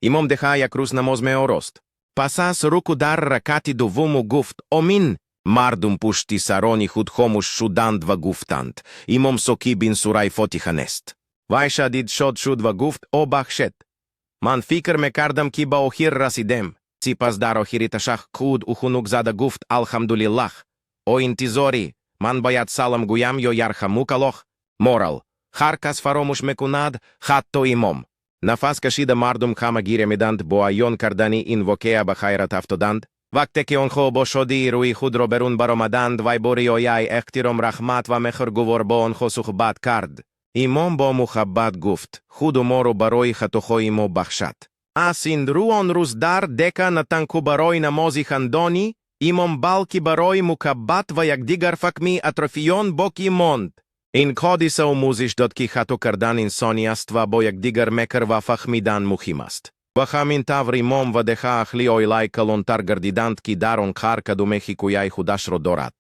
Имом деха як рӯз намоз меорост. Пас аз рукӯъ дар ракати дуввуму гуфт: «Омин». Мардум пушти сарони худ хомӯш шуданд ва гуфтанд: «Имом Соқиб, ин сураи Фотиҳа нест». Вай шадид шод шуд ва гуфт: «О, бахшед, ман фикр мекардам, ки ба охир расидем». Сипас дар охири ташаххуд ӯ хунук зада гуфт: «Алҳамдулиллаҳ». О интизорӣ, ман бояд салом гӯям ё ярҳамукаллоҳ? Морал: ҳар кас фаромӯш мекунад, ҳатто имом. Нафас кашида, мардум ҳама гиря меданд, бо аён кардани ин воқеа ба ҳайрат афтоданд. Вақте ки онҳо бо шодии рӯи худро берун баромаданд, вай бо риояи эҳтиром, раҳмат ва меҳргувор бо онҳо суҳбат кард. Имом бо муҳаббат гуфт: «Худо моро барои хатоҳои мо бахшад». Аз ин рӯ он рӯз дар дека на танҳо барои намози хандонӣ имом, балки барои муҳаббат ва якдигарфаҳмии атрофиён боқӣ монд. Ин ҳодиса омӯзиш дод, ки хато кардан инсонӣ аст ва бо якдигар меҳр ва фаҳмидан муҳим аст. Ва ҳамин тавр имом ва деха аҳли оилаи калонтар гардиданд, ки дар он ҳар кадоме ҳикояи худашро дорад.